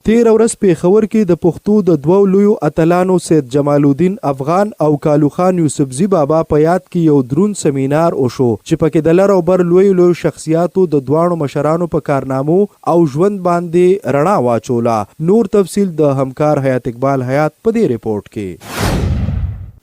تېره ورځ پېښور کې د پښتو د دوو لویو اتلانو سید جمال الدین افغان او کالو خان یوسفزي بابا په یاد کې یو دروند سمینار وشو چې پکې د لر او بر لویو لویو شخصیاتو د دواړو مشرانو په کارنامو او ژوند باندې رڼا واچوله. نور تفصیل د همکار حیات اقبال حیات په دې رپورټ کې.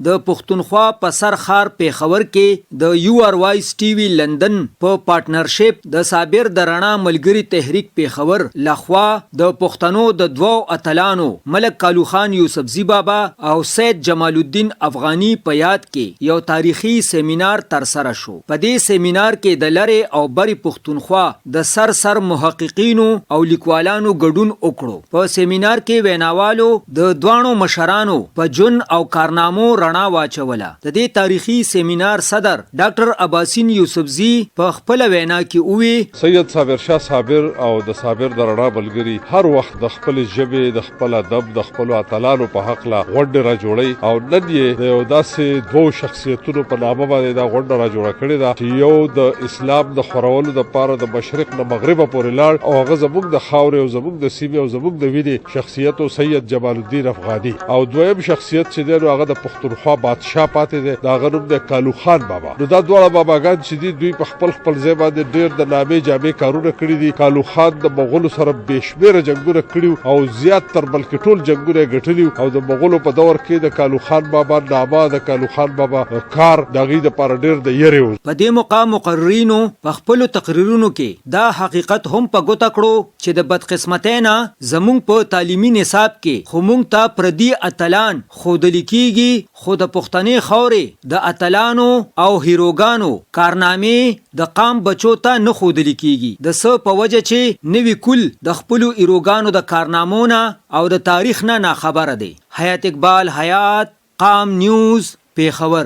د پښتونخوا په سر ښار پېښور کې د یو ار وایس ټي وي لندن په پارټنرشپ د صابر د رڼا ملګري تحریک پېښور لخوا د پښتنو د دوو اتلانو ملک کالو خان یوسفزي بابا او سید جمال الدین افغاني په یاد کې یو تاریخي سیمینار ترسره شو. په دې سیمینار کې د لرې او برې پښتونخوا د سر سر محققینو او لیکوالانو ګډون وکړو. په سیمینار کې ویناوالو د دواړو مشرانو په ژوند او کارنامو رڼا واچوله. د دې تاریخي سیمینار صدر ډاکټر اباسین یوسفزي په خپله وینا کې ووی. سید صابر شاه صابر او د صابر د رڼا ملګري هر وخت د خپلې ژبې، د خپل ادب، د خپلو اتلانو په هکله غونډې را جوړوي او نن یې د یو داسې دوو شخصیتونو په نامه باندې دا غونډه را جوړه کړې ده چې یو د اسلام د خورولو لپاره د مشرق نه مغربه پورې لاړ او هغه زموږ د خاورې او زموږ د سیمې او زموږ د وینې شخصیت او سید جمال الدین افغاني او دویم شخصیت چې دی نو هغه د پښتونخوا بادشاه پاتې دی، د هغه نوم دی کالو خان بابا. نو دا دواړه باباګان چې دي دوی په خپل خپل ځای باندې ډېر د نامې جامې کارونه کړي دي. کالو خان د مغولو سره بې شمېره جنګونه کړي او زیات تر بلکې ټول جنګونه یې ګټلي او د مغولو په دور کې د کالو خان بابا نامه، د کالو خان بابا کار د هغوی لپاره ډېر د یرې و. په دې موقع مقررینو په خپلو تقریرونو کې دا حقیقت هم په ګوته کړو چې د بدقسمتۍ نه زمونږ په تعلیمي نصاب کې خو مونږ ته پردي اتلان ښودلي کیږي خو د پښتنې خاورې د اتلانو او هیروګانو کارنامې د قام بچو ته نه ښودلي کیږي د څه په وجه چې نوي کول د خپلو هیروګانو د کارنامو نه او د تاریخ نه ناخبره دی. حیات اقبال حیات، قام نیوز، پېښور.